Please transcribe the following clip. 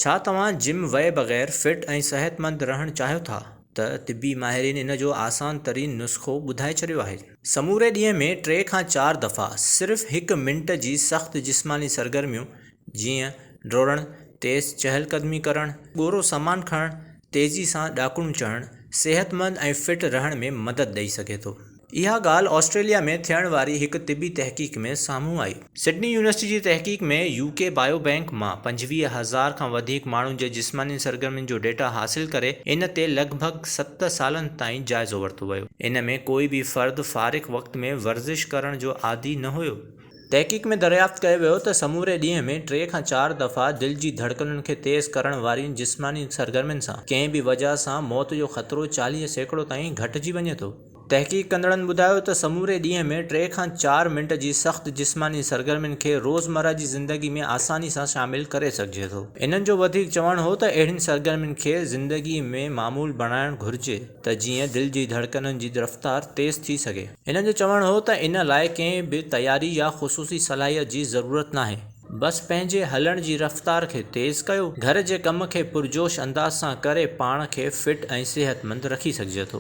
ڇا توهان جم وئي بغير فٽ ۽ صحتمند رهڻ چاهيو ٿا ته طبي ماهرين ان جو آسان ترين نسخو ٻڌائي ڇڏيو آهي. سموري ڏينهن ۾ ٽي کان چار دفعا صرف هڪ منٽ جي سخت جسماني سرگرميون جيئن ڊوڙڻ، تيز چهل قدمي ڪرڻ، ڳورو سامان کڻڻ، تيزي سان ڏاڪڻون چڙهڻ صحتمند ۽ فٽ رهڻ ۾ مدد ڏئي سگهي ٿو. اها ڳالهه آسٽريليا ۾ ٿيڻ واري هڪ طبي تحقيق ۾ سامهون آئي. سڊني يونيورسٽي جي تحقيق ۾ يو ڪي بايو بئنڪ مان 25 هزار کان وڌيڪ ماڻهن جي جسماني سرگرمين جو ڊيٽا حاصل ڪري ان تي لڳ ڀڳ ست سالن تائين جائزو ورتو ويو. ان ۾ ڪوئي به فرد فارغ وقت ۾ ورزش ڪرڻ جو عادي نه هيو. تحقيق ۾ دريافت ڪيو ويو ته سموري ڏينهن ۾ ٽي کان چار دفعا دل جي ڌڙڪنن کي تيز ڪرڻ وارين جسماني سرگرمين سان ڪنهن به وجهه سان موت جو خطرو 40% تائين گهٽجي وڃي ٿو. تحقيق ڪندڙن ٻڌايو ته سموري ڏينهن ۾ ٽي کان چار منٽ جي سخت جسماني سرگرمين کي روزمره جي زندگي ۾ آساني سان شامل ڪري سگهجي ٿو. انهن جو وڌيڪ چوڻ هو ته اهڙين سرگرمين کي زندگي ۾ معمول بڻائڻ گهرجي ته جيئن دل جي ڌڙڪنن جي رفتار تيز ٿي سگهي. هنن جو چوڻ هو ته ان لاء ڪنهن به تياري يا خصوصي صلاحيت جي ضرورت ناهي. بس پنهنجي هلڻ جي رفتار کي تيز ڪيو، گهر جي ڪم کي پرجوش انداز سان ڪري پاڻ کي فٽ ۽ صحتمند رکي سگهجي ٿو.